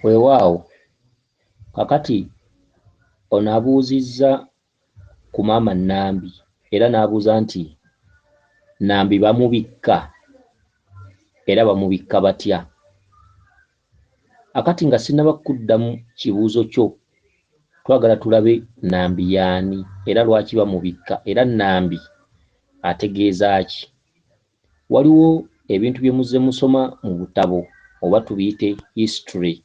Weewaawo, kaakati ono abuuzizza ku maama Nambi era n'abuuza nti Nambi bamubikka era bamubikka batya? Akati nga sinnaba kuddamu kibuuzo kyo, twagala tulabe Nambi y'ani era lwaki bamubikka era Nambi ategeeza ki? Waliwo ebintu bye muzze musoma mu butabo oba tubiyite history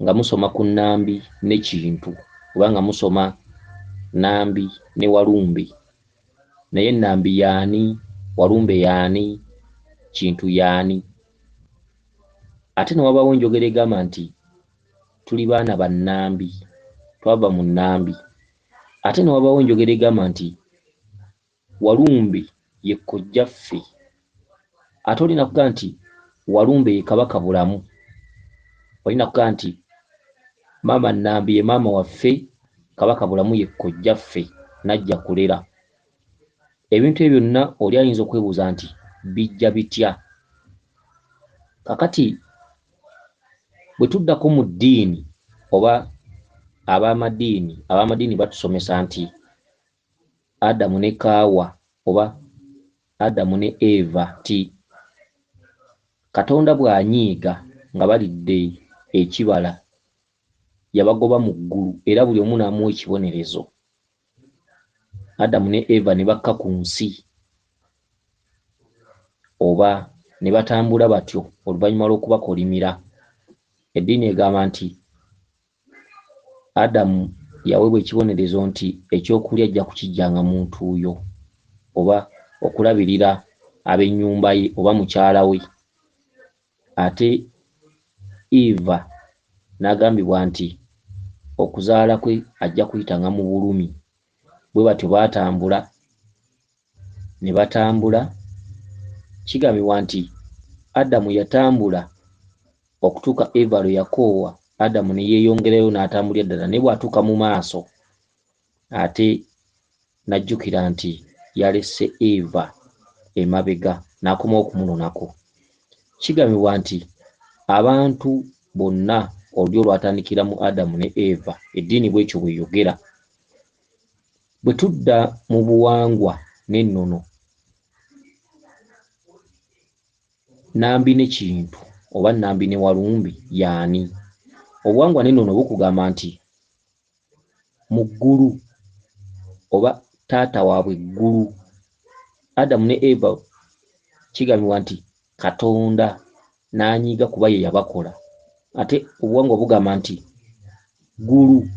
nga musoma ku Nambi ne Kintu oba nga musoma Nambi ne Walumbe. Naye Nambi y'ani? Walumbe y'ani? Kintu y'ani? Ate ne wabaawo enjogera egamba nti tuli baana ba Nambi, twava mu Nambi. Ate ne wabaawo enjogera egamba nti Walumbe ye kojjaffe. Ate oli nakugamba nti Walumbe ye Kabaka Bulamu. Oli nakugamba nti maama Nambi ye maama waffe, Kabaka Bulamu ye kojjaffe n'ajja kulera. Ebintu ebyo byonna oli ayinza okwebuuza nti bijja bitya? Kakati bwe tuddako mu ddiini oba ab'amadiini, ab'amadiini batusomesa nti Adamu ne Kaawa oba Adamu ne Eva nti Katonda bw'anyiiga nga balidde ekibala yabagoba mu ggulu era buli omu n'amuwa ekibonerezo. Adamu ne Eva ne bakka ku nsi oba ne batambula batyo oluvannyuma lw'okubakolimira. Eddiini egamba nti Adamu yaweebwa ekibonerezo nti ekyokulya ajja kukiggyanga mu ntuuyo oba okulabirira ab'ennyumba ye oba mukyala we. Ate Eva n'agambibwa nti okuzaala kwe ajja kuyitanga mu bulumi. Bwe batyo baatambula ne batambula. Kigambibwa nti Adamu yatambula okutuuka Eva lwe yakoowa, Adamu ne yeeyongerayo n'atambulira ddala naye bw'atuuka mu maaso ate n'ajjukira nti yalese Eva emabega n'akomawo okumunonako. Kigambibwa nti abantu bonna olulyo lwatandikira mu Adamu ne Eva, eddiini bw'etyo bw'eyogera. Bwe tudda mu buwangwa n'ennono, Nambi ne Kintu oba Nambi ne Walumbe y'ani? Obuwangwa n'ennono bukugamba nti mu ggulu oba taata waabwe ggulu. Adamu ne Eva kigambibwa nti Katonda n'anyiiga kuba ye yabakola. Ate obuwangwa bugamba nti ggulu,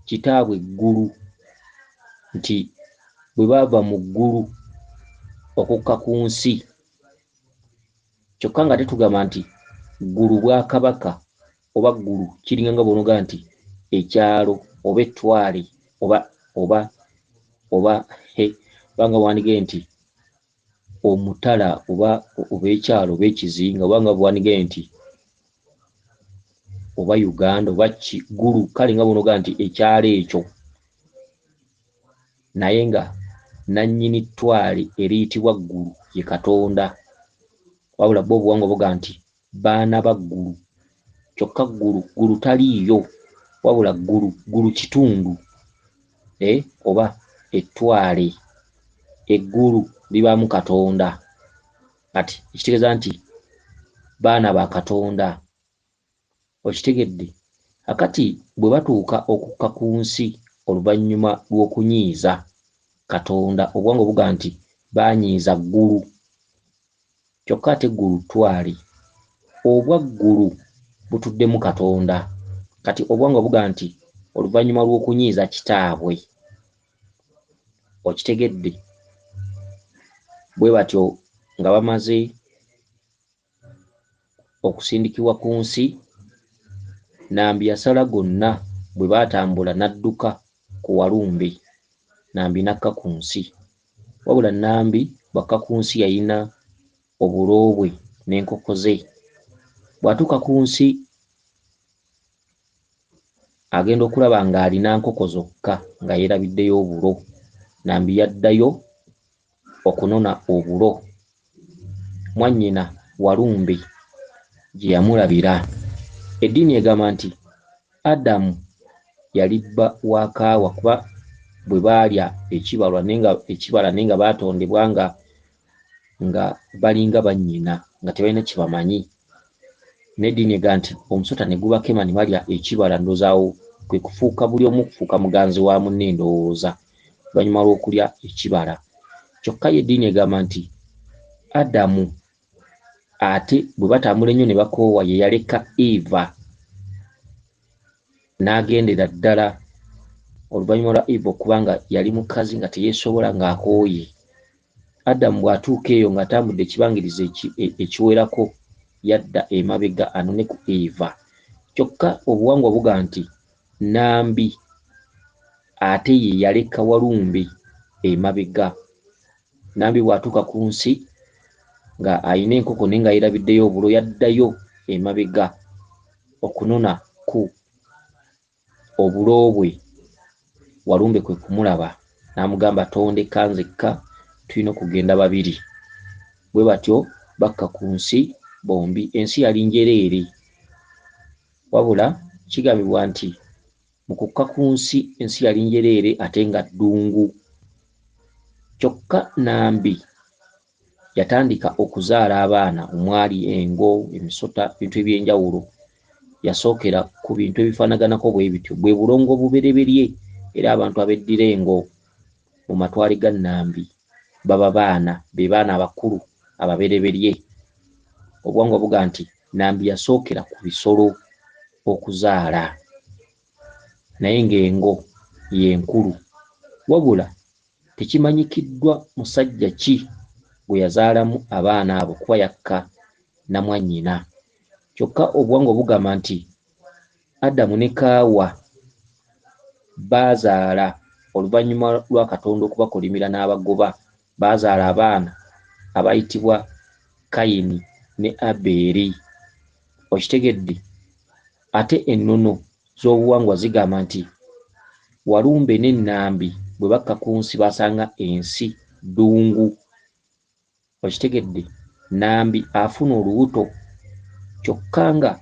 kitaabwe ggulu, nti bwe baava mu ggulu okukka ku nsi. Kyokka ng'ate tugamba nti ggulu bwakabaka oba ggulu kiringa nga bw'onogamba nti ekyalo oba ettwale oba oba oba he oba nga bw'owandiigambye nti omutala oba oba ekyalo oba ekizinga oba nga bw'owandiigambye nti oba Uganda oba ki ggulu kale nga bw'onogamba nti ekyalo ekyo naye nga nannyini ttwale eriyitibwa ggulu ye Katonda. Wabula bwo obuwangwa bugamba nti baana ba ggulu kyokka ggulu ggulu taliiyo wabula ggulu ggulu kitundu eh, oba ettwale eggulu libaamu Katonda kati ekitegeeza nti baana ba Katonda. Okitegedde? Kakati bwe batuuka okukka ku nsi oluvannyuma lw'okunyiiza Katonda, obuwangwa bugamba nti baanyiiza ggulu. Kyokka ate ggulu ttwale. Obwa ggulu butuddemu Katonda. Kati obuwangwa bugamba nti oluvannyuma lw'okunyiiza kitaabwe. Okitegedde? Bwe batyo nga bamaze okusindikibwa ku nsi, Nambi yasala gonna bwe baatambula n'adduka ku Walumbe, Nambi n'akka ku nsi. Wabula Nambi bw'akka ku nsi yalina obulo bwe n'enkoko ze. Bw'atuuka ku nsi agenda okulaba ng'alina nkoko zokka nga yeerabiddeyo obulo. Nambi yaddayo okunona obulo. Mwannyina Walumbe gye yamulabira. Eddiini egamba nti Adamu yali bba wa Kaawa kuba bwe baalya ekibalwa naye ekibala naye nga baatondebwa nga balinga bannyina nga tebalina kye bamanyi. N'eddiini egamba nti omusota ne gubakema ne balya ekibala, ndowooza awo kwe kufuuka buli omu okufuuka muganzi wa munne ndowooza oluvannyuma lw'okulya ekibala. Kyokka yo eddiini egamba nti Adamu ate bwe batambula ennyo ne bakoowa ye yaleka Eva n'agendera ddala oluvannyuma lwa Eva okuba nga yali mukazi nga teyeesobola ng'akooye. Adamu bw'atuuka eyo ng'atambudde ekibangirizi ekiwerako yadda emabega anone ku Eva. Kyokka obuwangwa bugamba nti Nambi ate ye yaleka Walumbe emabega. Nambi bw'atuuka ku nsi nga alina enkoko naye nga yeerabiddeyo obulo yaddayo emabega okunona ku obulo bwe. Walumbe kwe kumulaba n'amugamba tondeka nzekka tulina okugenda babiri. Bwe batyo bakka ku nsi bombi. Ensi yali njereere. Wabula kigambibwa nti mu kukka ku nsi, ensi yali njereere ate nga ddungu. Kyokka Nambi yatandika okuzaala abaana omwali engo, emisota, ebintu eby'enjawulo. Yasookera ku bintu ebifaanaganako bwe bityo. Bwe bulongo obubereberye era abantu abeddira engo mu matwale ga Nambi baba baana, be baana abakulu ababereberye. Obuwangwa bugamba nti Nambi yasookera ku bisolo okuzaala naye ng'engo y'enkulu. Wabula tekimanyikiddwa musajja ki gwe yazaalamu abaana abo kuba yakka na mwannyina. Kyokka obuwangwa bugamba nti Adamu ne Kaawa baazaala oluvannyuma lwa Katonda okubakolimira n'abagoba, baazaala abaana abayitibwa Kayini ne Abeeri. Okitegedde? Ate ennono z'obuwangwa zigamba nti Walumbe ne Nnambi bwe bakka ku nsi baasanga ensi ddungu. Okitegedde? Nnambi afuna olubuto kyokka nga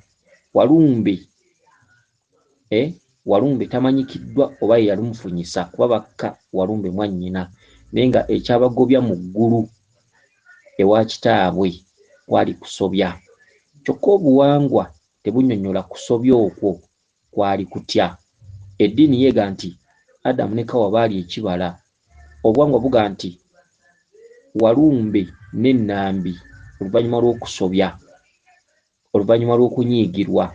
Walumbe Walumbe tamanyikiddwa oba ye yalumufunyisa kuba bakka Walumbe mwannyina naye nga ekyabagobya mu ggulu ewa kitaabwe kwali kusobya. Kyokka obuwangwa tebunnyonnyola kusobya okwo kwali kutya. Eddiini yo egamba nti Adamu ne Kawa baalya ekibala. Obuwangwa bugamba nti Walumbe ne Nnambi oluvannyuma lw'okusobya, oluvannyuma lw'okunyiigirwa,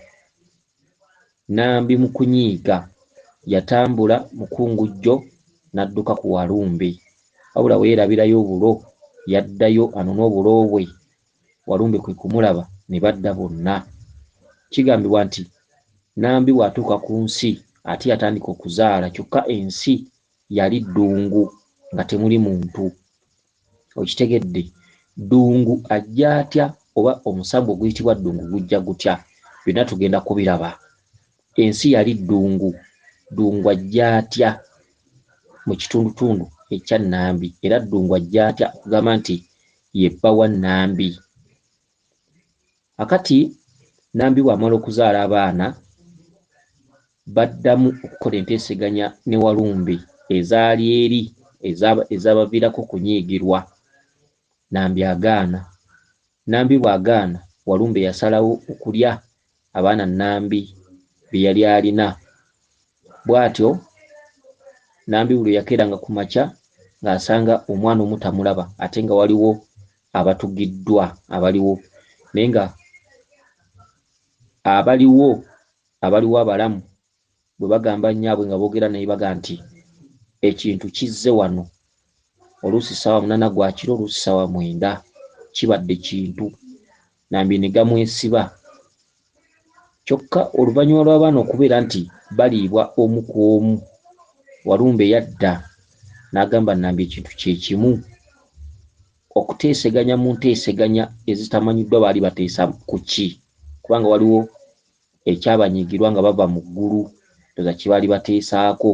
Nnambi mu kunyiiga yatambula mukungujjo n'adduka ku Walumbe. Wabula bwe yeerabirayo obulo yaddayo anone obulo bwe, Walumbe kwe kumulaba ne badda bonna. Kigambibwa nti Nnambi bw'atuuka ku nsi ate yatandika okuzaala kyokka ensi yali ddungu nga temuli muntu. Okitegedde? Ddungu ajja atya oba omusambwa oguyitibwa ddungu gujja gutya? Byonna tugenda kubiraba. Ensi yali ddungu, ddungu ajja atya mu kitundutundu ekya Nnambi era ddungu ajja atya okugamba nti ye bba wa Nnambi? Akati Nnambi bw'amala okuzaala abaana baddamu okukola enteeseganya ne Walumbe ezaali eri ezaabaviirako okunyiigirwa. Nnambi agaana. Nnambi bw'agaana, Walumbe yasalawo okulya abaana Nnambi be yali alina. Bw'atyo Nnambi buli lwe yakeeranga ku makya ng'asanga omwana omu tamulaba ate nga waliwo abatugiddwa abaliwo naye nga abaliwo abaliwo abalamu bwe bagamba nnyaabwe nga boogera naye bagamba nti ekintu kizze wano oluusi ssaawa 8 gwa kiro oluusi ssaawa 9 kibadde kintu Nambi ne gamwesiba. Kyokka oluvannyuma lw'abaana okubeera nti baliibwa omu ku omu, Walumbe yadda n'agamba Nambi ekintu kye kimu. Okuteeseganya mu nteeseganya ezitamanyiddwa baali bateesa ku ki kubanga waliwo ekyabanyiigirwa nga bava mu ggulu ndowooza kye baali bateesaako.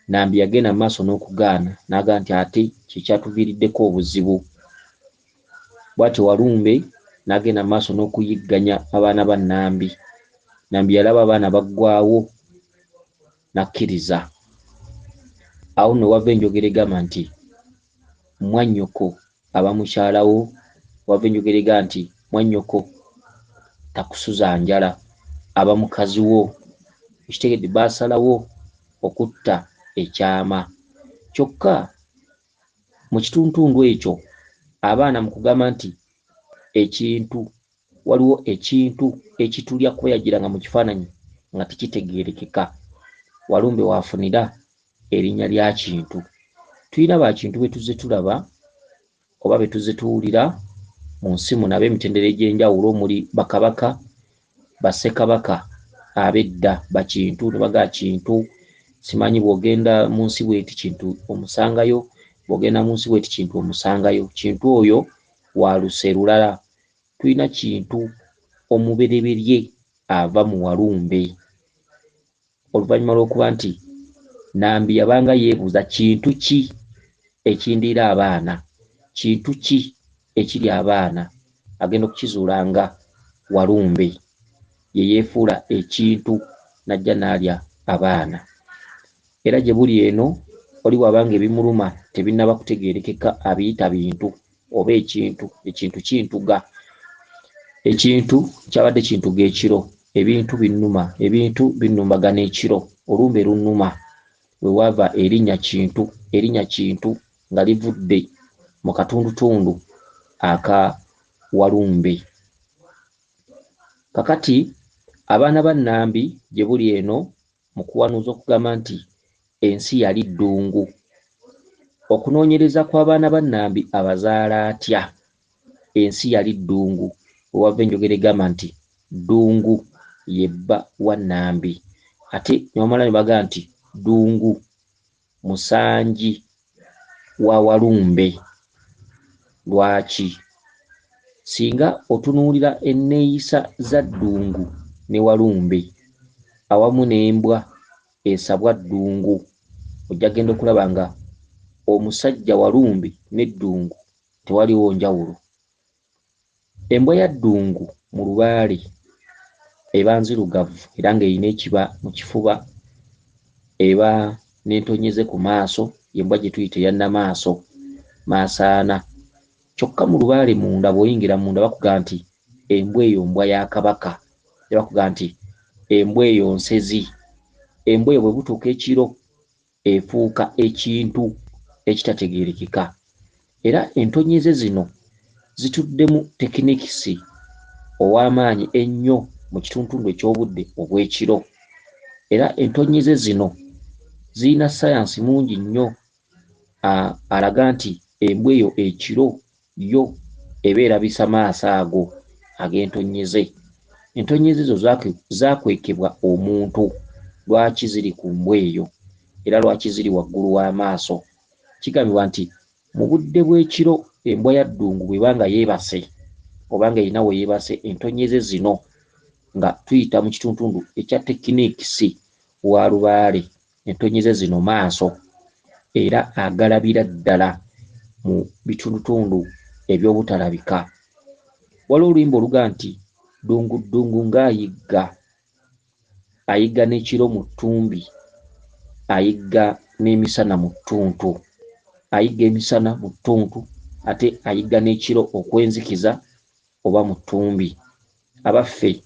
Nambi yagenda mu maaso n'okugaana n'agamba nti ate kye kyatuviiriddeko obuzibu. Bw'atyo Walumbe n'agenda mu maaso n'okuyigganya abaana ba Nambi. Nambi yalaba abaana baggwawo n'akkiriza. Awo nno wava enjogera egamba nti mwannyoko aba mukyalawo, wava enjogera egamba nti mwannyoko takusuza njala, aba mukazi wo. Ekitegedde baasalawo okutta ekyama. Kyokka mu kituntundu ekyo abaana mu kugamba nti ekintu waliwo ekintu ekitulya kuba yajjiranga mu kifaananyi nga tekitegeerekeka. Walumbe w'afunira erinnya lya Kintu. Tulina ba Kintu be tuzze tulaba oba be tuzze tuwulira mu nsi muno ab'emitendera egy'enjawulo omuli bakabaka, bassekabaka ab'edda bakintu ne bagaa Kintu simanyi bw'ogenda mu nsi bw'eti Kintu omusangayo, bw'ogenda mu nsi bw'eti Kintu omusangayo. Kintu oyo wa luse lulala. Tulina Kintu omubereberye ava mu Walumbe oluvannyuma lw'okuba nti Nambi yabanga yeebuuza kintu ki ekindiira abaana, kintu ki ekirya abaana, agenda okukizuula nga Walumbe ye yeefuula ekintu n'ajja n'alya abaana. Era gye buli eno oli bw'aba ng'ebimuluma tebinnaba kutegeerekeka abiyita bintu oba ekintu, ekintu kintuga. Ekintu kyabadde kintuga ekiro, ebintu binnuma, ebintu binnumbagana ekiro, olumbe lunnuma. We waava erinnya Kintu, erinnya Kintu nga livudde mu katundutundu aka Walumbe. Kakati abaana ba Nambi gye buli eno mu kuwanuuza okugamba nti ensi yali ddungu. Okunoonyereza kw'abaana ba Nambi abazaala atya? Ensi yali ddungu. We wava enjogera egamba nti Ddungu ye bba wa Nambi. Ate ne bamala ne bagamba nti Ddungu musangi wa Walumbe. Lwaki? Singa otunuulira enneeyisa za Ddungu ne Walumbe awamu n'embwa esabwa Ddungu, ojja kugenda okulaba nga omusajja Walumbe ne Ddungu tewaliwo njawulo. Embwa ya Ddungu mu lubaale eba nzirugavu era ng'erina ekiba mu kifuba, eba n'entonyeze ku maaso, y'embwa gye tuyita eya Nnamaaso, Maasaana. Kyokka mu lubaale munda bw'oyingira munda bakugamba nti embwa eyo mbwa ya Kabaka, era bakugamba nti embwa eyo nsezi. Embwa eyo bwe butuuka ekiro efuuka ekintu ekitategeerekeka. Era entonyeze zino zituddemu tekinikisi ow'amaanyi ennyo mu kitundutundu eky'obudde obw'ekiro. Era entonyeze zino zirina ssaayansi mungi nnyo alaga nti embwa eyo ekiro yo eba erabisa maaso ago ag'entonyeze. Entonyeze ezo zaakwekebwa omuntu. Lwaki ziri ku mbwa eyo era lwaki ziri waggulu w'amaaso? Kigambibwa nti mu budde bw'ekiro embwa ya Ddungu bw'eba nga yeebase oba ng'erina we yeebase, entonyeze zino nga tuyita mu kitundutundu ekya tekinikisi wa lubaale, entonyeze zino maaso era agalabira ddala mu bitundutundu eby'obutalabika. Waliwo oluyimba olugamba nti Ddungu Ddungu ng'ayigga, ayigga n'ekiro mu ttumbi, ayigga n'emisana mu ttuntu. Ayigga emisana mu ttuntu ate ayigga n'ekiro okw'enzikiza oba mu ttumbi. Abaffe,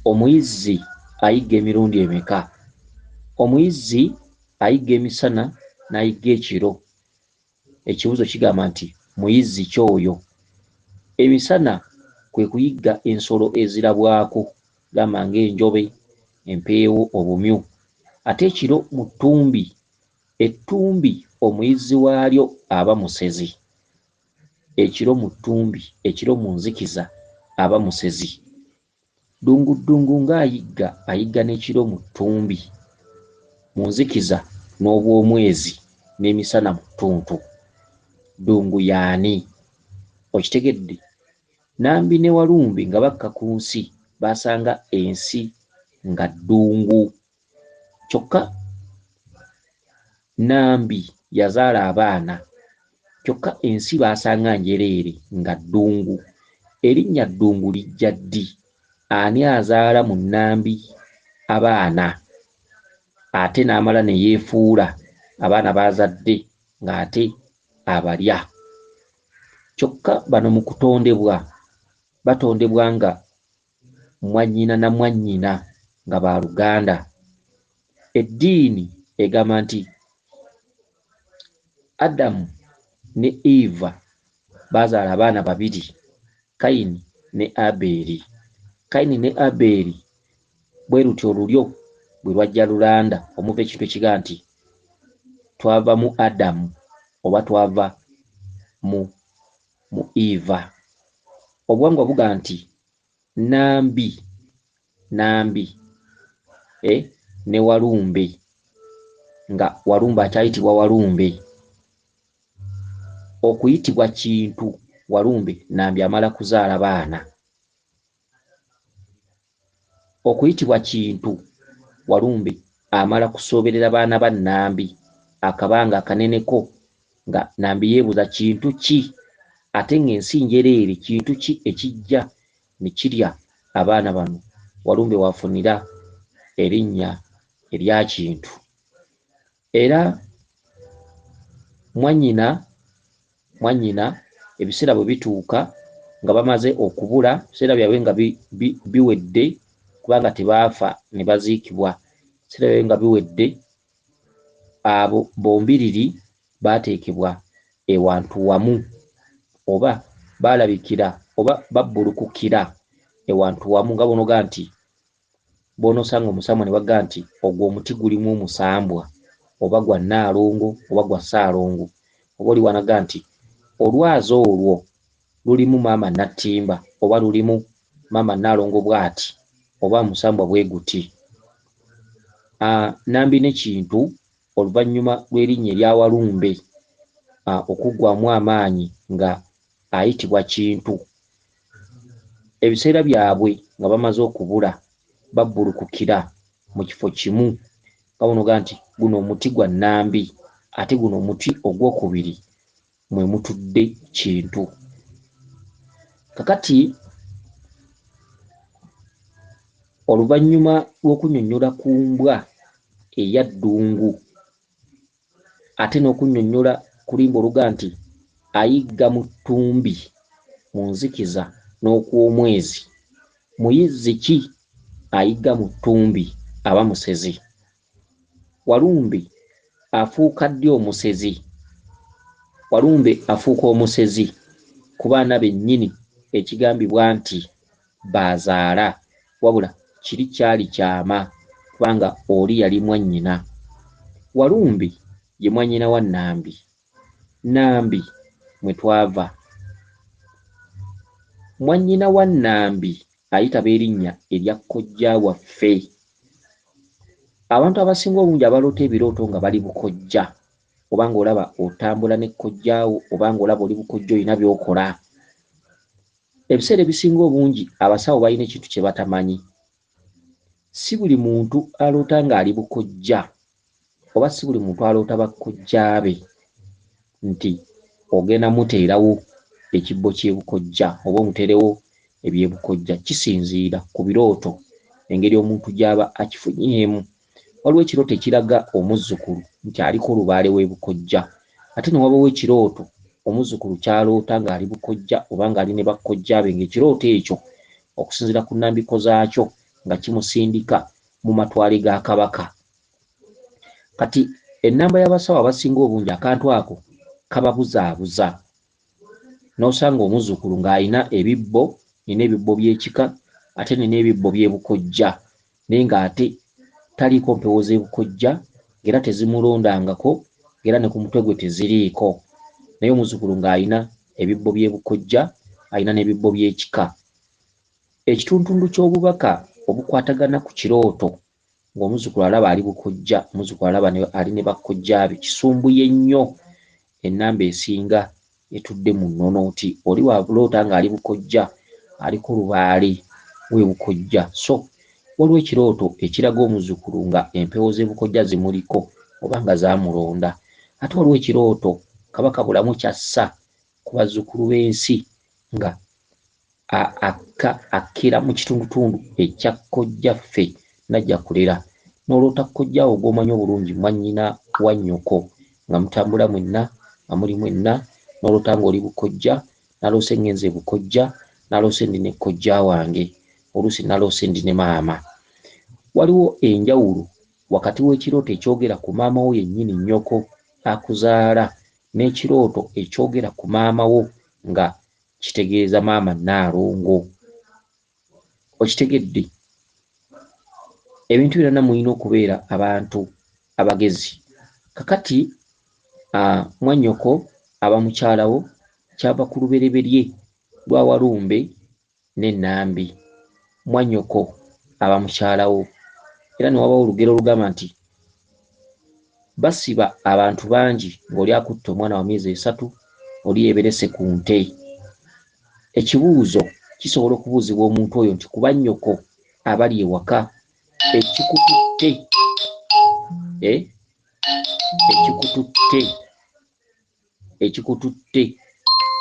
omuyizzi ayigga emirundi emeka? Omuyizzi ayigga emisana n'ayigga ekiro. Ekibuuzo kigamba nti muyizzi ki oyo? Emisana kwe kuyigga ensolo ezirabwako gamba ng'enjobe, empeewo, obumyu. Ate ekiro mu ttumbi, ettumbi omuyizzi waalyo aba musezi. Ekiro mu ttumbi, ekiro mu nzikiza aba musezi. Ddungu Ddungu ng'ayigga, ayigga n'ekiro mu ttumbi, mu nzikiza n'obw'omwezi n'emisana mu ttuntu. Ddungu y'ani? Okitegedde? Nambi ne Walumbe nga bakka ku nsi baasanga ensi nga ddungu. Kyokka Nambi yazaala abaana kyokka ensi baasanga njereere nga ddungu. Erinnya Ddungu lijja ddi? Ani azaala mu Nnambi abaana ate n'amala ne yeefuula abaana b'azadde ng'ate abalya? Kyokka bano mu kutondebwa batondebwa nga mwannyina na mwannyina nga baaluganda. Eddiini egamba nti Adamu ne Eva baazaala abaana babiri, Kayini ne Abeeri. Kayini ne Abeeri bwe lutyo olulyo bwe lwajja lulanda omuva ekintu ekigaa nti twava mu Adamu oba twava mu Eva. Obuwangwa buga nti Nambi Nambi ne Walumbe, nga Walumbe akyayitibwa Walumbe. Okuyitibwa Kintu Walumbe Nambi amala kuzaala baana. Okuyitibwa Kintu Walumbe amala kusooberera baana ba Nambi akabanga akaneneko nga Nambi yeebuuza kintu ki ate ng'ensi njereere, kintu ki ekijja ne kirya abaana bano. Walumbe w'afunira erinnya erya Kintu. Era mwannyina ebiseera bwe bituuka nga bamaze okubula, ebiseera byabwe nga biwedde kubanga tebaafa ne baziikibwa, ebiseera byabwe nga biwedde, abo bombiriri baateekebwa ewantu wamu oba baalabikira oba babbulukukira ewantu wamu, nga bw'onoga nti bw'onoosanga omusambwa ne bagamba nti ogwo omuti gulimu omusambwa oba gwa Nnaalongo oba gwa Ssaalongo, oba oli w'anaga nti olwazi olwo lulimu maama Nattimba oba lulimu maama Nnaalongo bw'ati oba omusambwa bwe guti. Nambi ne Kintu oluvannyuma lw'erinnya erya Walumbe okuggwaamu amaanyi nga ayitibwa Kintu, ebiseera byabwe nga bamaze okubula babbulukukira mu kifo kimu, nga bw'onoga nti guno omuti gwa Nambi ate guno omuti ogwokubiri mwe mutudde Kintu. Kakati oluvannyuma lw'okunnyonnyola ku mbwa eya Ddungu ate n'okunnyonnyola ku luyimba oluga nti ayigga mu ttumbi mu nzikiza n'okw'omwezi, muyizzi ki ayigga mu ttumbi aba musezi? Walumbe afuuka ddi omusezi? Walumbe afuuka omusezi ku baana bennyini ekigambibwa nti baazaala, wabula kiri kyali kyama kubanga oli yali mwannyina. Walumbe ye mwannyina wa Nambi. Nambi mwe twava. Mwannyina wa Nambi ayitaba erinnya erya kojja waffe. Abantu abasinga obungi abaloota ebirooto nga bali bukojja, oba ng'olaba otambula ne kojjaawo, oba ng'olaba oli bukojja olina by'okola. Ebiseera ebisinga obungi abasawo balina ekintu kye batamanyi. Si buli muntu aloota ng'ali bukojja oba si buli muntu aloota bakojjaabe nti ogenda muteerawo ekibbo ky'ebukojja oba omuteerewo eby'ebukojja. Kisinziira ku birooto engeri omuntu gy'aba akifunyeemu. Waliwo ekirooto ekiraga omuzzukulu nti aliko lubaale w'ebukojja, ate ne wabawo ekirooto omuzzukulu ky'aloota ng'ali bukojja oba ng'ali ne bakkojjaabe, ng'ekirooto ekyo okusinziira ku nnambiko zaakyo nga kimusindika mu matwale ga Kabaka. Kati ennamba y'abasawo abasinga obungi akantu ako kababuzaabuza, n'osanga omuzzukulu ng'alina ebibbo, nina ebibbo by'ekika ate nina ebibbo by'ebukojja, naye ng'ate taliiko mpewo z'ebukojja, ng'era tezimulondangako, ng'era ne ku mutwe gwe teziriiko. Naye omuzzukulu ng'alina ebibbo by'ebukojja, alina n'ebibbo by'ekika. Ekituntundu ky'obubaka obukwatagana ku kirooto ng'omuzzukulu alaba ali bukojja, omuzzukulu alaba ali ne bakkojjaabe, kisumbuye nnyo ennamba esinga etudde mu nnono nti oli waloota ng'ali bukojja aliko lubaale w'ebukojja. So waliwo ekirooto ekiraga omuzzukulu nga empewo z'ebukojja zimuliko oba nga zaamulonda. Ate waliwo ekirooto Kabaka Bulamu ky'assa ku bazzukulu b'ensi nga Akka akkira mu kitundutundu ekya kojjaffe najja kulera. N'oloota kojjaawo gw'omanyi obulungi, mwannyina wa nnyoko, nga mutambula mwenna, nga muli mwenna, n'oloota ng'oli bukojja. Naloose ngenze bukojja, naloose ndi ne kojja wange, oluusi naloose ndi ne maama. Waliwo enjawulo wakati w'ekirooto ekyogera ku maama wo yennyini nnyoko akuzaala n'ekirooto ekyogera ku maama wo nga kitegeeza maama Nnaalongo. Okitegedde? Ebintu byonna mulina okubeera abantu abagezi. Kakati mwannyoko aba mukyala wo, kyava ku lubereberye lwa Walumbe ne Nnambi. Mwannyoko aba mukyala wo. Era ne wabawo olugero olugamba nti basiba abantu bangi ng'oli akutte omwana wa myezi 3, oli yeeberese ku nte. Ekibuuzo kisobola okubuuzibwa omuntu oyo nti ku bannyoko abali ewaka, ekikututte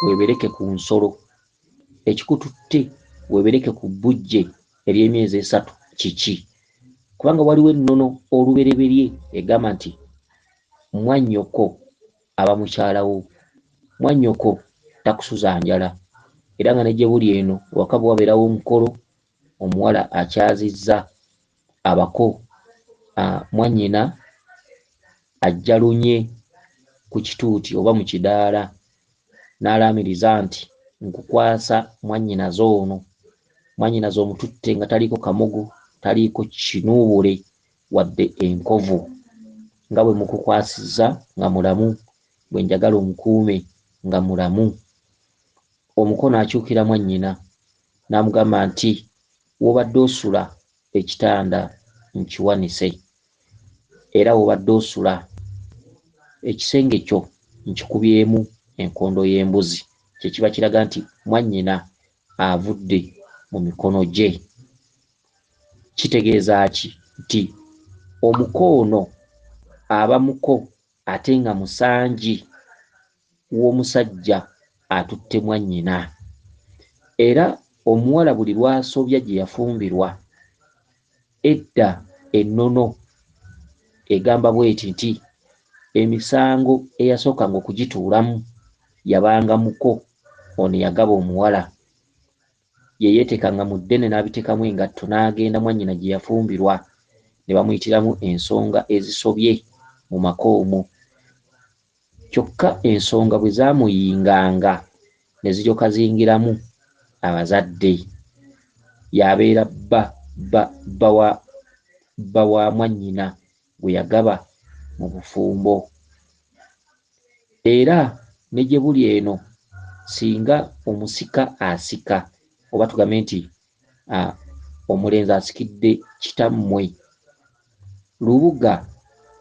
weebereke ku nsolo, ekikututte weebereke ku bbujje ery'emyezi 3 kiki? Kubanga waliwo ennono olubereberye egamba nti mwannyoko aba mukyala wo, mwannyoko takusuza njala. Era nga ne gye buli eno ewaka bwe wabeerawo omukolo, omuwala akyazizza abako, mwannyina ajja lunye ku kituuti oba mu kidaala n'alaamiriza nti nkukwasa mwannyinaze ono. Mwannyinaze omututte nga taliiko kamogo, taliiko kinuubule wadde enkovu, nga bwe mukukwasizza nga mulamu, bwe njagala omukuume nga mulamu. Omukono akyukira mwannyina n'amugamba nti w'obadde osula ekitanda nkiwanise, era w'obadde osula ekisenge kyo nkikubyemu enkondo y'embuzi. Kye kiba kiraga nti mwannyina avudde mu mikono gye. Kitegeeza ki? Nti omukono aba muko ate nga musangi w'omusajja atutte mwannyina. Era omuwala buli lw'asobya gye yafumbirwa, edda ennono egamba bw'eti nti emisango eyasookanga okugituulamu yabanga muko ono eyagaba omuwala. Ye yeeteekanga mu ddene n'abiteekamu engatto n'agenda mwannyina gye yafumbirwa ne bamuyitiramu ensonga ezisobye mu maka omwo. Kyokka ensonga bwe zaamuyinganga ne ziryoka ziyingiramu abazadde. Y'abeera bba wa mwannyina gwe yagaba mu bufumbo. Era ne gye buli eno singa omusika asika, oba tugambe nti omulenzi asikidde kitammwe, Lubuga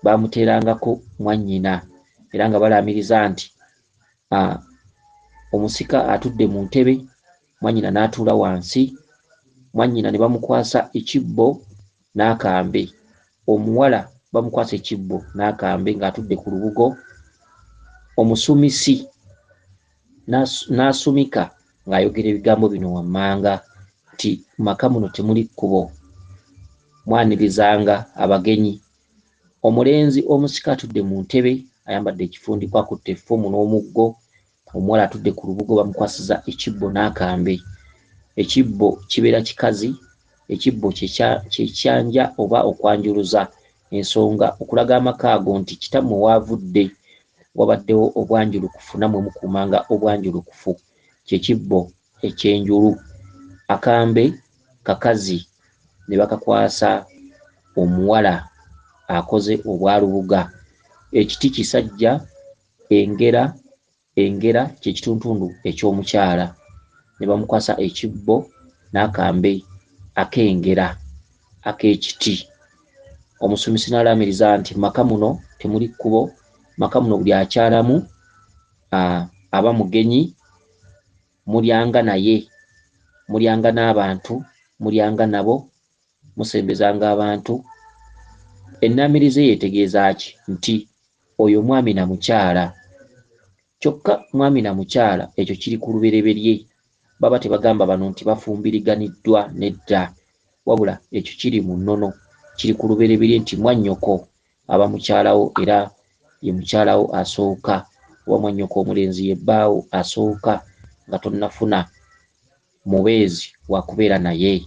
baamuteerangako mwannyina, era nga balaamiriza nti omusika atudde mu ntebe, mwannyina n'atuula wansi, mwannyina ne bamukwasa ekibbo n'akambe, omuwala bamukwasa ekibbo n'akambe ng'atudde ku lubugo, omusumisi n'asumika ng'ayogera ebigambo bino wammanga nti maka muno temuli kkubo, mwanirizanga abagenyi. Omulenzi omusika atudde mu ntebe ayambadde ekifundikwa, akutte effumu n'omuggo, omuwala atudde ku lubugo bamukwasiza ekibbo n'akambe. Ekibbo kibeera kikazi, ekibbo kye kyanja oba okwanjuluza ensonga okulaga amaka ago nti kitammwe waavudde wabaddewo obwanjulukufu, nammwe mukuumanga obwanjulukufu. Kye kibbo ekyenjulu. Akambe kakazi ne bakakwasa omuwala akoze obwalubuga. Ekiti kisajja, engera kye kituntundu eky'omukyala, ne bamukwasa ekibbo n'akambe ak'engera ak'ekiti. Omusumisi n'alaamiriza nti maka muno temuli kkubo, maka muno buli akyalamu aba mugenyi, mulyanga naye, mulyanga n'abantu, mulyanga nabo, musembezanga abantu. Ennaamirizo eyo etegeeza ki? Nti oyo mwami na mukyala. Kyokka mwami na mukyala ekyo kiri ku lubereberye. Baba tebagamba bano nti bafumbiriganiddwa, nedda, wabula ekyo kiri mu nnono, kiri ku lubereberye nti mwannyoko aba mukyalawo era ye mukyalawo asooka, oba mwannyoko omulenzi ye bbaawo asooka nga tonnafuna mubeezi wa kubeera naye.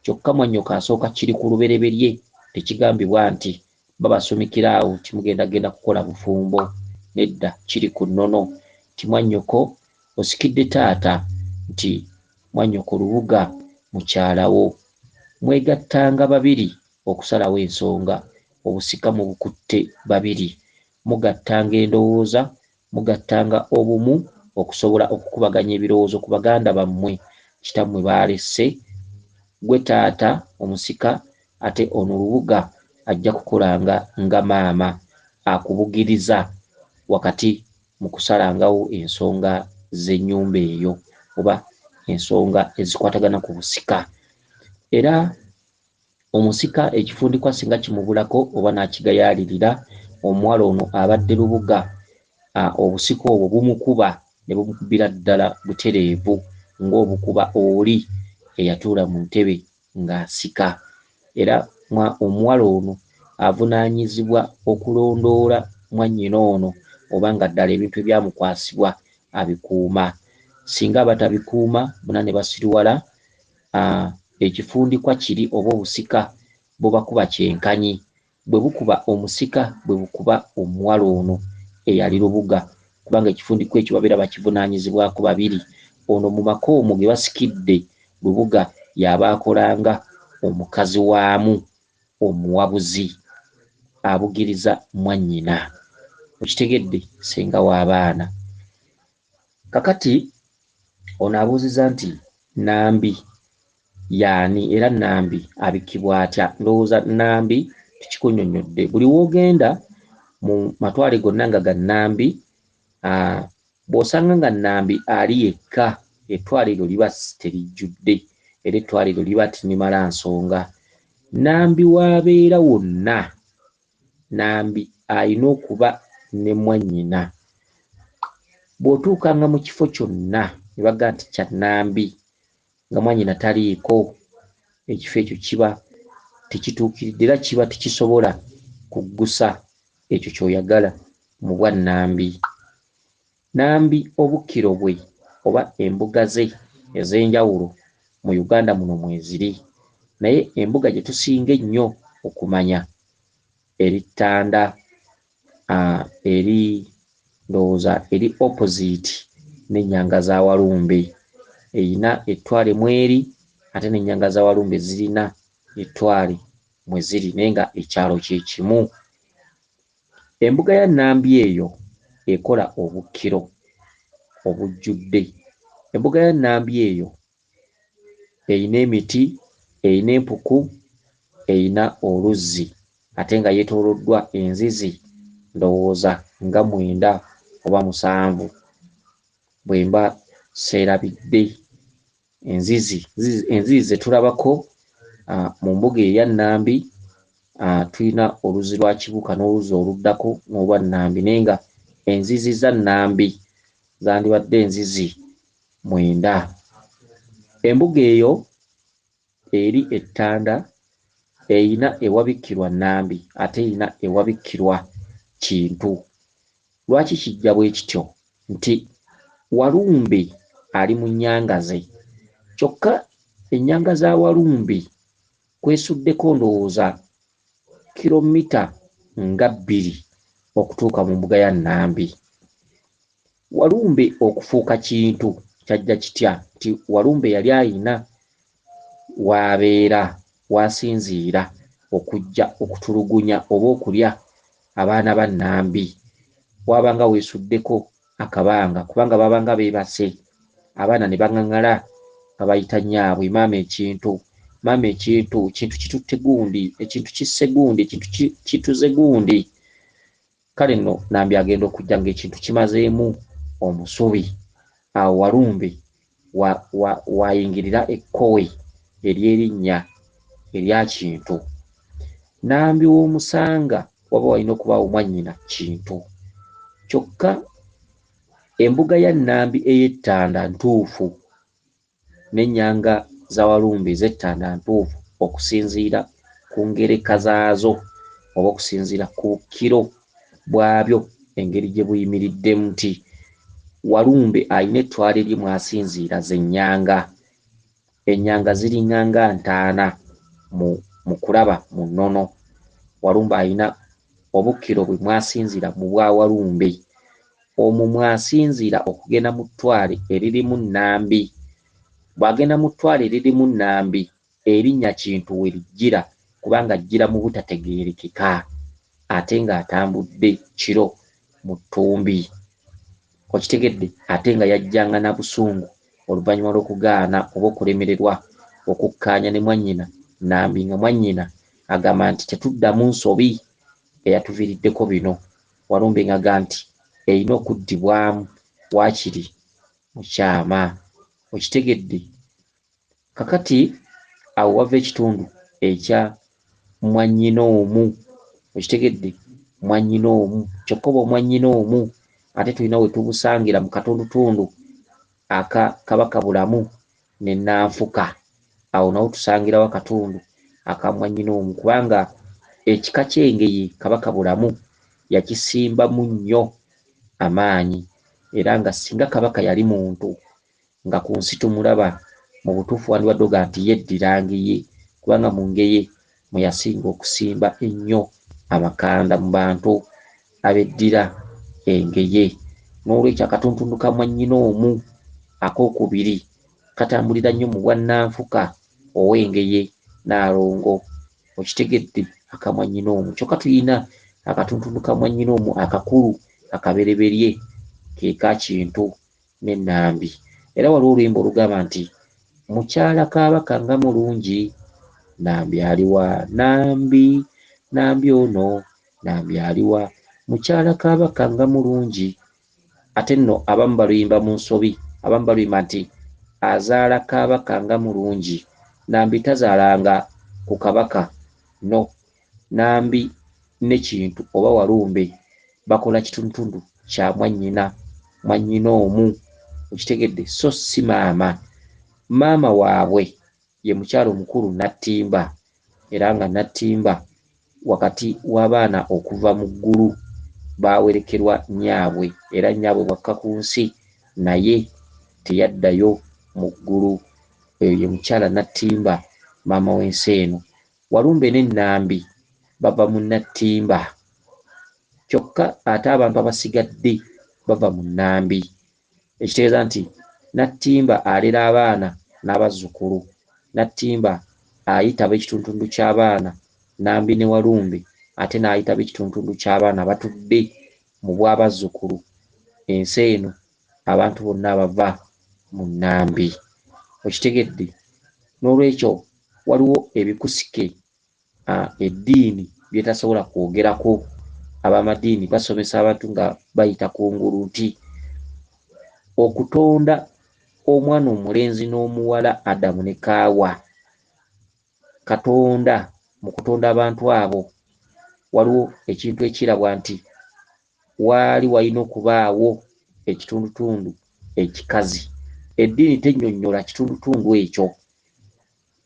Kyokka mwannyoko asooka kiri ku lubereberye, tekigambibwa nti babasumikira awo nti mugendagenda kukola bufumbo, nedda, kiri ku nnono nti mwannyoko osikidde taata, nti mwannyoko Lubuga mukyalawo. Mwegattanga babiri okusalawo ensonga, obusika mubukutte babiri. Mugattanga endowooza, mugattanga obumu okusobola okukubaganya ebirowoozo ku baganda bammwe kitammwe b'alese. Ggwe taata omusika ate ono Lubuga ajja kukolanga nga maama akubugiriza wakati mu kusalangawo ensonga z'ennyumba eyo oba ensonga ezikwatagana ku busika. Era omusika ekifundikwa singa kimubulako oba n'akigayaalirira, omuwala ono abadde Lubuga, obusika obwo bumukuba ne bumukubira ddala butereevu ng'obukuba oli eyatuula mu ntebe ng'asika. Era omuwala ono avunaanyizibwa okulondoola mwannyina ono oba nga ddala ebintu ebyamukwasibwa abikuuma. Singa aba tabikuuma, bonna ne basiriwala, ekifundikwa kiri oba obusika bubakuba kyenkanyi. Bwe bukuba omusika, bwe bukuba omuwala ono eyali Lubuga, kubanga ekifundikwa ekyo babeera bakivunaanyizibwako babiri. Ono mu maka omwo ge basikidde Lubuga y'aba akolanga omukazi waamu omuwabuzi abugiriza mwannyina. Okitegedde, ssenga w'abaana. Kakati ono abuuziza nti Nambi y'ani era Nambi abikkibwa atya? Ndowooza Nambi tukikunnyonnyodde. Buli w'ogenda mu matwale gonna nga ga Nambi, bw'osanga nga Nambi ali yekka, ettwale eryo liba terijjudde era ettwale eryo liba terimala nsonga. Nambi w'abeera wonna, Nambi alina okuba ne mwannyina. Bw'otuukanga mu kifo kyonna ne bagamba nti kya Nambi nga mwannyina taliiko, ekifo ekyo kiba tekituukiridde era kiba tekisobola kuggusa ekyo ky'oyagala mu bwa Nambi. Nambi obukkiro bwe oba embuga ze ez'enjawulo mu Uganda muno mweziri, naye embuga gye tusinga ennyo okumanya eri Ttanda, eri ndowooza eri opposite n'ennyanga za Walumbe. Erina ettwale mw'eri ate n'ennyanga za Walumbe zirina ettwale mwe ziri naye nga ekyalo kye kimu. Embuga ya Nambi eyo ekola obukkiro obujjudde. Embuga ya Nambi eyo erina emiti, erina empuku, erina oluzzi ate nga yeetooloddwa enzizi ndowooza nga 9 oba 7 bwe mba seerabidde. Enzizi enzizi ze tulabako mu mbuga eya Nambi, tulina oluzzi lwa Kibuuka n'oluzzi oluddako n'olwa Nambi, naye nga enzizi za Nambi zandibadde enzizi 9. Embuga eyo eri e Ttanda erina ewabikkirwa Nambi ate erina ewabikkirwa Kintu. Lwaki kijja bwe kityo? Nti Walumbe ali mu nnyanga ze, kyokka ennyanga za Walumbe kwesuddeko ndowooza kilomita nga 2 okutuuka mu mbuga ya Nambi. Walumbe okufuuka Kintu kyajja kitya? Nti Walumbe yali ayina w'abeera, w'asinziira okujja okutulugunya oba okulya abaana ba Nambi. Waabanga weesuddeko akabanga kubanga baabanga beebase, abaana ne baŋŋaŋala nga bayita nnyaabwe, maama ekintu, maama ekintu, kintu kitutte gundi, ekintu kisse gundi, ekintu kituze gundi. Kale nno Nambi agenda okujja ng'ekintu kimazeemu omusubi. Awo Walumbe wayingirira ekkowe ery'erinnya erya Kintu. Nambi w'omusanga waba walina okubaawo mwannyina Kintu. Kyokka embuga ya Nambi ey'ettanda ntuufu N'ennyanga za Walumbe ez'ettanda ntuufu okusinziira ku ngereka zaazo oba okusinziira ku bukkiro bwabyo engeri gye buyimiriddemu nti Walumbe alina ettwale lye mw'asinziira ze nnyanga. Ennyanga ziringa nga ntaana mu kulaba mu nnono. Walumbe alina obukkiro bwe mw'asinziira mu bwa Walumbe. Omwo mw'asinziira okugenda mu ttwale eririmu Nnambi. Bw'agenda mu ttwale eririmu Nnambi, erinnya Kintu we lijjira kubanga ajjira mu butategeerekeka ate ng'atambudde kiro mu ttumbi. Okitegedde? Ate nga yajjanga na busungu oluvannyuma lw'okugaana oba okulemererwa okukkaanya ne mwannyina Nnambi nga mwannyina agamba nti tetuddamu nsobi eyatuviiriddeko bino. Walumbe ng'agamba nti erina okuddibwamu waakiri mu kyama. Okitegedde? Kakati awo wava ekitundu ekya mwannyina omu. Okitegedde? Mwannyina omu. Kyokka oba omwannyina omu ate tulina we tubusangira mu katundutundu aka Kabaka Bulamu ne Nanfuka. Awo nawo tusangirawo akatundu aka mwannyina omu kubanga ekika ky'Engeye Kabaka Bulamu yakisimbamu nnyo amaanyi era nga singa Kabaka yali muntu nga ku nsi tumulaba mu butuufu wandibadde ogamba nti yeddira Ngeye kubanga mu Ngeye mwe yasinga okusimba ennyo amakanda mu bantu abeddira Engeye. Noolwekyo akatuntundu ka mwannyina omu akookubiri katambulira nnyo mu bwannanfuka ow'Engeye Nnaalongo. Okitegedde aka mwannyina omu. Kyokka tulina akatuntundu ka mwannyina omu akakulu akabereberye ke ka Kintu ne Nnambi. Era waliwo oluyimba olugamba nti mukyala Kabaka nga mulungi, Nnambi aliwa? Nnambi, Nnambi ono, Nnambi aliwa? Mukyala Kabaka nga mulungi. Ate nno abamu baluyimba mu nsobi, abamu baluyimba nti azaala Kabaka nga mulungi. Nnambi tazaalanga ku Kabaka, no. Nnambi ne Kintu oba Walumbe bakola kitundutundu kya mwannyina, mwannyina omu. Okitegedde? So si maama. Maama waabwe ye mukyala omukulu Nattimba era nga Nattimba wakati w'abaana okuva mu ggulu baawerekerwa nnyaabwe era nnyaabwe bw'akka ku nsi naye teyaddayo mu ggulu. Oyo ye mukyala Nattimba maama w'ensi eno. Walumbe ne Nnambi bava mu Nattimba kyokka ate abantu abasigadde bava mu Nnambi. Ekitegeeza nti Nattimba alera abaana n'abazzukulu. Nattimba ayita ab'ekitundutundu ky'abaana Nnambi ne Walumbe ate n'ayita ab'ekitundutundu ky'abaana abatudde mu bw'abazzukulu ensi eno abantu bonna abava mu Nnambi. Okitegedde? Noolwekyo waliwo ebikusike eddiini by'etasobola kwogerako. Ab'amadiini basomesa abantu nga bayita ku ngulu nti okutonda omwana omulenzi n'omuwala Adamu ne Kaawa, Katonda mu kutonda abantu abo waliwo ekintu ekirabwa nti waali walina okubaawo ekitundutundu ekikazi. Eddiini tennyonnyola kitundutundu ekyo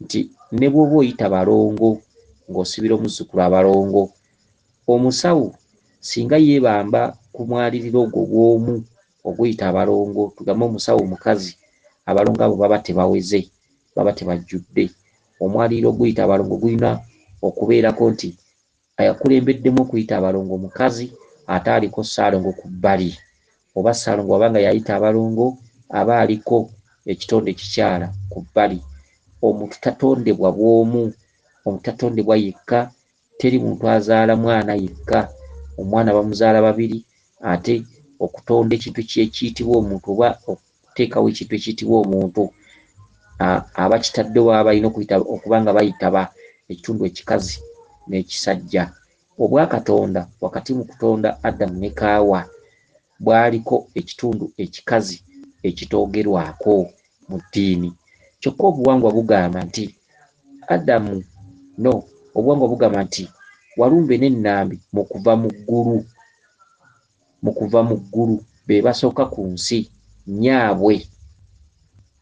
nti ne bw'oba oyita balongo ng'osibira omuzzukulu abalongo, omusawo singa yeebamba ku mwaliriro ogwo ogw'omu oguyita abalongo, tugambe omusawo omukazi, abalongo abo baba tebaweze, baba tebajjudde. Omwaliiro oguyita abalongo gulina okubeerako nti akulembeddemu okuyita abalongo mukazi ate aliko Ssaalongo ku bbali oba Ssaalongo bw'aba nga y'ayita abalongo aba aliko ekitonde ekikyala ku bbali. Omuntu tatondebwa bw'omu, omuntu tatondebwa yekka, teri muntu azaala mwana yekka. Omwana bamuzaala babiri ate okutonda ekintu ekiyitibwa omuntu oba okuteekawo ekintu ekiyitibwa omuntu abakitaddewo baba balina okuba nga bayitaba ekitundu ekikazi n'ekisajja. Obwakatonda wakati mu kutonda Adamu ne Kaawa bwaliko ekitundu ekikazi ekitoogerwako mu ddiini. Kyokka obuwangwa bugamba nti Adamu no obuwangwa bugamba nti Walumbe ne Nnambi mu kuva mu ggulu mu kuva mu ggulu be basooka ku nsi nnyaabwe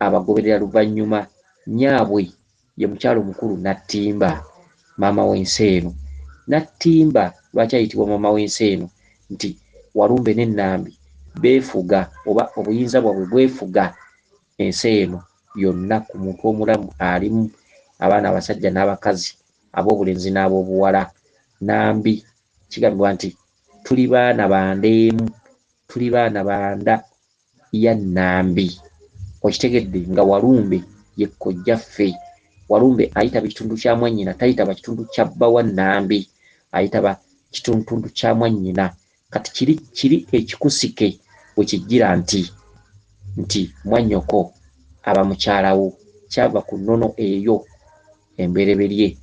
abagoberera luvannyuma. Nnyaabwe ye mukyala omukulu Nattimba, maama w'ensi eno. Nattimba lwaki ayitibwa maama w'ensi eno? Nti Walumbe ne Nnambi beefuga oba obuyinza bwabwe bwefuga ensi eno yonna ku muntu omulamu alimu abaana abasajja n'abakazi, ab'obulenzi n'ab'obuwala. Nnambi kigambibwa nti tuli baana ba nda emu, tuli baana ba nda ya Nnambi. Okitegedde nga Walumbe ye kojjaffe. Walumbe ayitaba ekitundu kya mwannyina, tayitaba kitundu kya bba wa Nnambi, ayitaba kitundutundu kya mwannyina. Kati kiri kiri ekikusike we kijjira nti nti mwannyoko aba mukyala wo, kyava ku nnono eyo embereberye.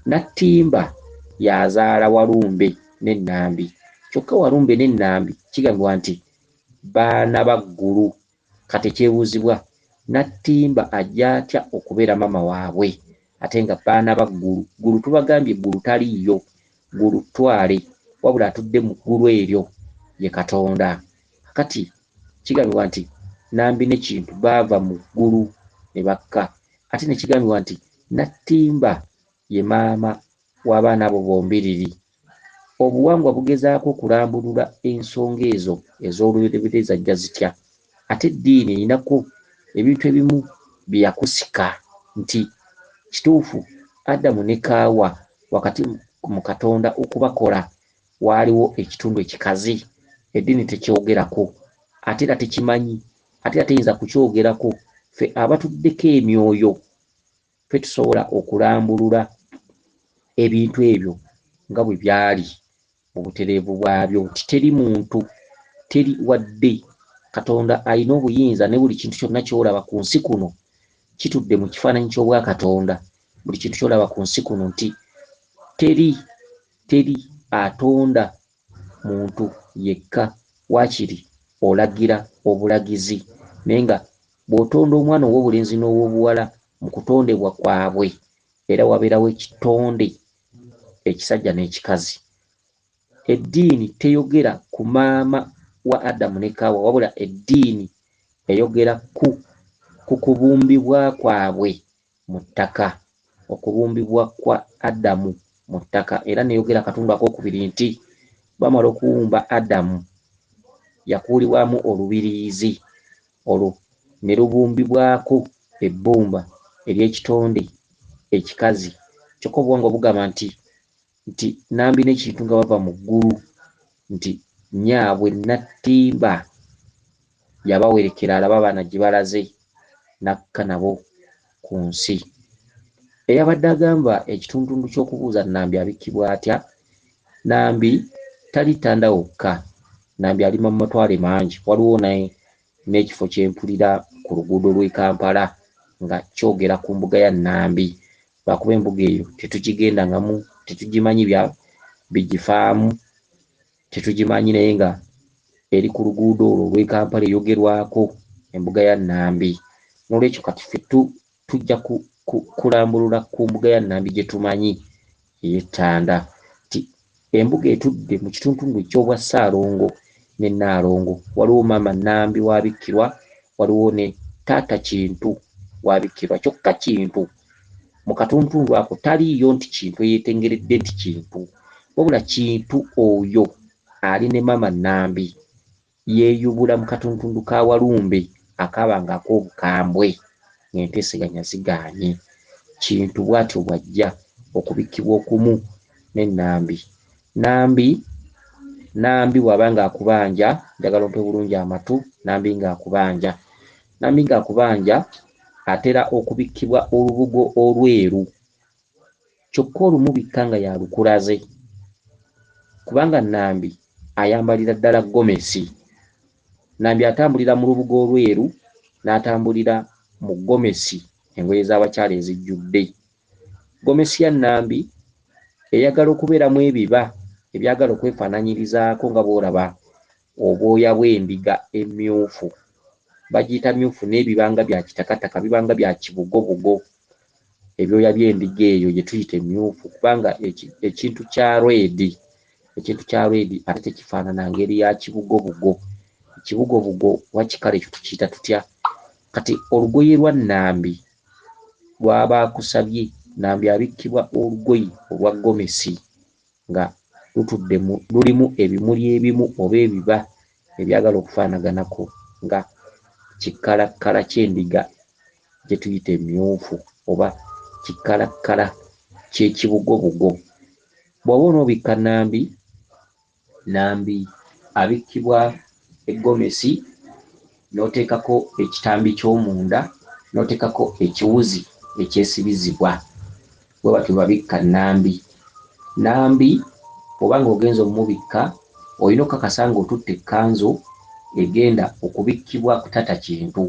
Nattimba y'azaala Walumbe ne Nnambi. Kyokka Walumbe ne Nnambi kigambibwa nti baana ba Ggulu. Kati ekyebuuzibwa, Nattimba ajja atya okubeera maama waabwe ate nga baana ba Ggulu? Ggulu tubagambye Ggulu taliiyo, Ggulu ttwale, wabula atudde mu ggulu eryo ye Katonda. Kaakati kigambibwa nti Nambi ne Kintu baava mu ggulu ne bakka. Ate ne kigambibwa nti Nattimba ye maama w'abaana abo bombiriri. Obuwangwa bugezaako okulambulula ensonga ezo ez'olubereberye zajja zitya. Ate eddiini erinako ebintu ebimu bye yakusika nti kituufu Adamu ne Kaawa wakati mu Katonda okubakola waaliwo ekitundu ekikazi. Eddiini tekyogerako ate era tekimanyi ate era teyinza kukyogerako. Ffe abatuddeko emyoyo ffe tusobola okulambulula ebintu ebyo nga bwe byali mu butereevu bwabyo nti teri muntu, teri wadde Katonda alina obuyinza ne buli kintu kyonna ky'olaba ku nsi kuno kitudde mu kifaananyi ky'Obwakatonda. Buli kintu ky'olaba ku nsi kuno nti teri, teri atonda muntu yekka, waakiri olagira obulagizi. Naye nga bw'otonda omwana ow'obulenzi n'ow'obuwala mu kutondebwa kwabwe era wabeerawo ekitonde ekisajja n'ekikazi. Eddiini teyogera ku maama wa Adamu ne Kaawa, wabula eddiini eyogera ku ku kubumbibwa kwabwe mu ttaka, okubumbibwa kwa Adamu mu ttaka. Era n'eyogera akatundu akookubiri nti bamala okuwumba Adamu, yakuulibwamu olubiriizi, olwo ne lubumbibwako ebbumba ery'ekitonde ekikazi. Kyokka obuwangwa bugamba nti nti Nambi ne Kintu nga bava mu ggulu nti nnyaabwe Nattimba yabawerekera alabe abaana gye balaze n'akka nabo ku nsi. Eyabadde agamba ekitundutundu ky'okubuuza Nambi abikkibwa atya? Nambi tali Ttanda wokka. Nambi alima mu matwale mangi. Waliwo n'ekifo kye mpulira ku luguudo lw'e Kampala nga kyogera ku mbuga ya Nambi. Lwakuba embuga eyo tetugigendangamu, tetugimanyi bya bigifaamu, tetugimanyi naye nga eri ku luguudo olwo olw'e Kampala eyogerwako embuga ya Nambi. Noolwekyo kati ffe tujja kulambulula ku mbuga ya Nambi gye tumanyi ey'e Ttanda nti embuga etudde mu kitundutundu eky'obwa Ssaalongo ne Nnaalongo. Waliwo maama Nambi w'abikkirwa, waliwo ne taata Kintu w'abikkirwa. Kyokka Kintu mu katundutundu ako taliiyo nti Kintu eyeetengeredde nti Kintu, wabula Kintu oyo ali ne maama Nambi yeeyubula mu katundutundu ka Walumbe akaabanga ak'obukambwe ng'enteeseganya zigaanye. Kintu bw'atyo bw'ajja okubikkibwa okumu ne Nambi. Nambi Nambi bw'aba ng'akubanja, njagala ompe bulungi amatu, Nambi ng'akubanja. Nambi ng'akubanja atera okubikkibwa olubugo olweru kyokka olumubikka nga y'alukulaze kubanga Nambi ayambalira ddala gomesi. Nambi atambulira mu lubugo olweru n'atambulira mu gomesi engoye z'abakyala ezijjudde. Gomesi ya Nambi eyagala okubeeramu ebiba ebyagala okwefaananyirizaako nga bw'olaba obwoya bw'endiga emmyufu. Bagiyita myufu naye biba nga bya kitakataka, biba nga bya kibugobugo. Ebyoya by'endiga eyo gye tuyita emmyufu kubanga ekintu kya lwedi, ekintu kya lwedi ate tekifaanana ngeri ya kibugobugo. Ekibugobugo oba kikale ekyo tukiyita tutya? Kati olugoye lwa Nnambi lw'aba akusabye, Nnambi abikkibwa olugoye olwa gomesi nga lutudde mu lulimu ebimuli ebimu oba ebiba ebyagala okufaanaganako nga kikkalakkala ky'endiga gye tuyita emmyufu oba kikkalakkala ky'ekibugobugo. Bw'oba onoobikka Nnambi, Nnambi abikkibwa eggomesi n'oteekako ekitambi ky'omunda n'oteekako ekiwuzi ekyesibizibwa. Bwe batyo bwe babikka Nnambi. Nnambi bw'oba ng'ogenze omubikka olina okukakasa ng'otutte ekkanzu egenda okubikkibwa ku Taata Kintu.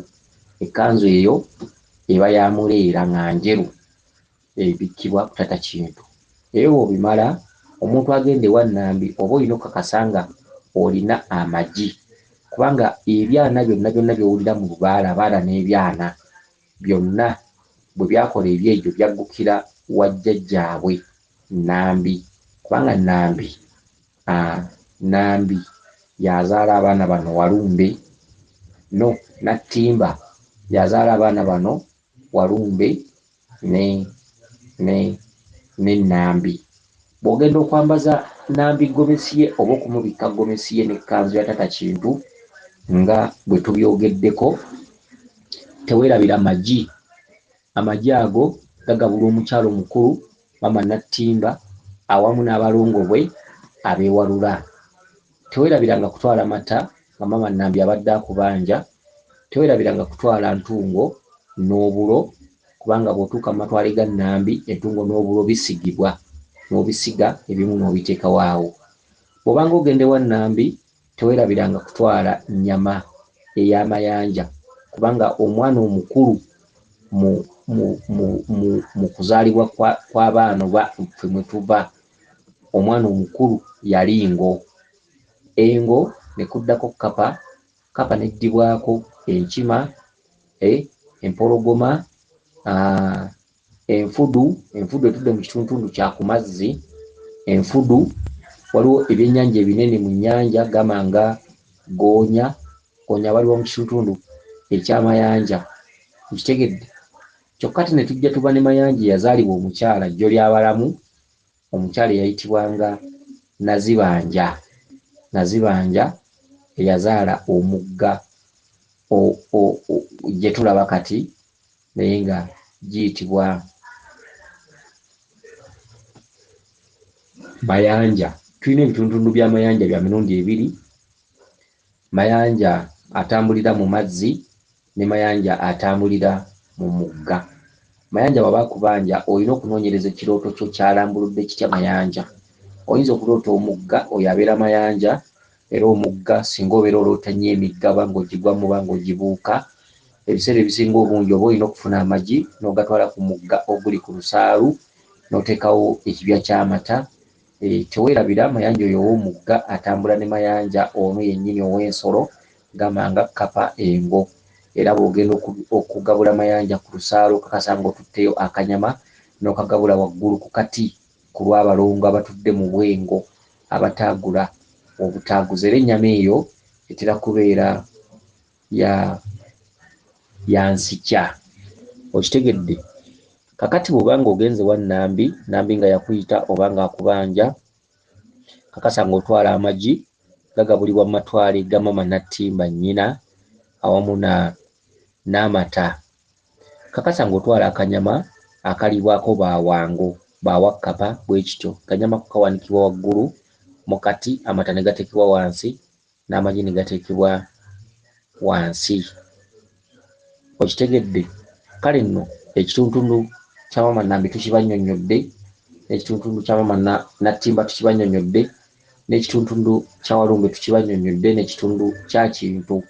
Ekkanzu eyo eba ya muleera nga njeru ebikkibwa ku Taata Kintu. Ebyo bw'obimala, omuntu agenda ewa Nnambi oba olina okukakasa nga olina amagi kubanga ebyana byonna byonna by'owulira mu lubaale, abaana n'ebyana byonna bwe byakola ebyegyo byaggukira wa jjajjaabwe Nnambi kubanga Nnambi Nnambi y'azaala abaana bano Walumbe no Nattimba y'azaala abaana bano Walumbe ne ne ne Nnambi. Bw'ogenda okwambaza Nnambi ggomesi ye oba okumubikka ggomesi ye n'ekkanzu ya Taata Kintu nga bwe tubyogeddeko, teweerabira magi. Amagi ago gagabulwa omukyala omukulu Maama Nattimba awamu n'abalongo bwe abeewalula. Teweerabiranga kutwala mata nga Maama Nnambi abadde akubanja. Teweerabiranga kutwala ntungo n'obulo kubanga bw'otuuka mu matwale ga Nnambi entungo n'obulo bisigibwa n'obisiga ebimu n'obiteekawo awo. Bw'obanga ogenda ewa Nnambi teweerabiranga kutwala nnyama ey'amayanja kubanga omwana omukulu mu mu mu mu mu kuzaalibwa kwa kw'abaana oba ffe mwe tuva omwana omukulu yali ngo. Engo ne kuddako kkapa, kkapa n'eddibwako enkima, empologoma, enfudu, enfudu etudde mu kitundutundu kya ku mazzi, enfudu, waliwo ebyennyanja ebinene mu nnyanja gamba nga ggoonya, ggoonya abaliwo mu kitundutundu eky'amayanja. Okitegedde? Kyokka ate ne tujja tuba ne Mayanja eyazaalibwa omukyala Jjolyabalamu, omukyala eyayitibwanga Nazibanja. Nazibanja eyazaala omugga gye tulaba kati naye nga giyitibwa Mayanja. Tulina ebitundutundu bya Mayanja bya mirundi ebiri. Mayanja atambulira mu mazzi ne Mayanja atambulira mu mugga. Mayanja bw'aba akubanja olina okunoonyereza ekirooto kyo kyalambuludde kitya Mayanja. Oyinza okuloota omugga, oyo abeera Mayanja era omugga singa obeera oloota nnyo emigga oba ng'ogigwamu oba ng'ogibuuka, ebiseera ebisinga obungi oba olina okufuna amagi n'ogatwala ku mugga oguli ku lusaalu n'oteekawo ekibya ky'amata. Teweerabira Mayanja oyo ow'omugga atambula ne Mayanja ono yennyini ow'ensolo gamba nga kkapa, engo. Era bw'ogenda okugabula Mayanja ku lusaalu okakasa ng'otutteyo akanyama n'okagabula waggulu ku kati ku lw'abalongo abatudde mu bwengo abataagula obutaaguzi. Era ennyama eyo etera kubeera ya ya nsikya. Okitegedde? Kakati bw'oba ng'ogenze ewa Nnambi, Nnambi nga yakuyita oba ng'akubanja, kakasa ng'otwala amagi gagabulibwa mu matwale ga Maama Nattimba nnyina awamu na n'amata. Kakasa ng'otwala akanyama akalibwako ba Wango, ba Wakkapa bwe kityo. Akanyama ako kawanikibwa waggulu mu kati, amata ne gateekebwa wansi n'amagi ne gateekebwa wansi. Okitegedde? Kale nno ekituntundu kya Maama Nambi tukibannyonnyodde, n'ekituntundu kya Maama Nattimba tukibannyonnyodde, n'ekituntundu kya Walumbe tukibannyonnyodde, n'ekitundu kya Kintu.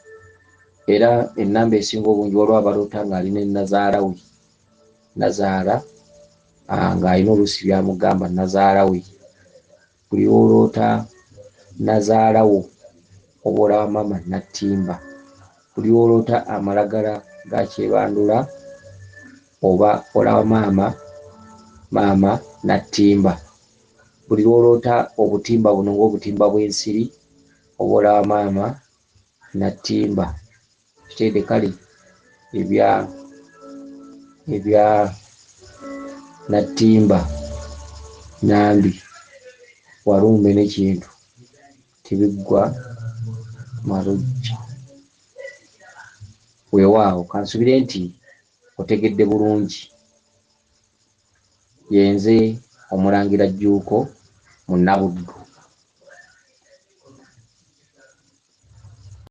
Era ennamba esinga obungi waliwo abaloota ng'ali ne nnazaala we. Nnazaala ng'alina oluusi by'amugamba nnazaala we. Buli lw'oloota nnazaala wo oba olaba Maama Nattimba. Buli lw'oloota amalagala ga Kyebandula oba olaba maama Maama Nattimba. Buli lw'oloota obutimba buno ng'obutimba bw'ensiri oba olaba Maama Nattimba. Kitegeere kale ebya ebya Nattimba, Nambi, Walumbe ne Kintu tebiggwa malojja. Weewaawo kansubire nti otegedde bulungi. Yenze Omulangira Jjuuko Munnabuddu.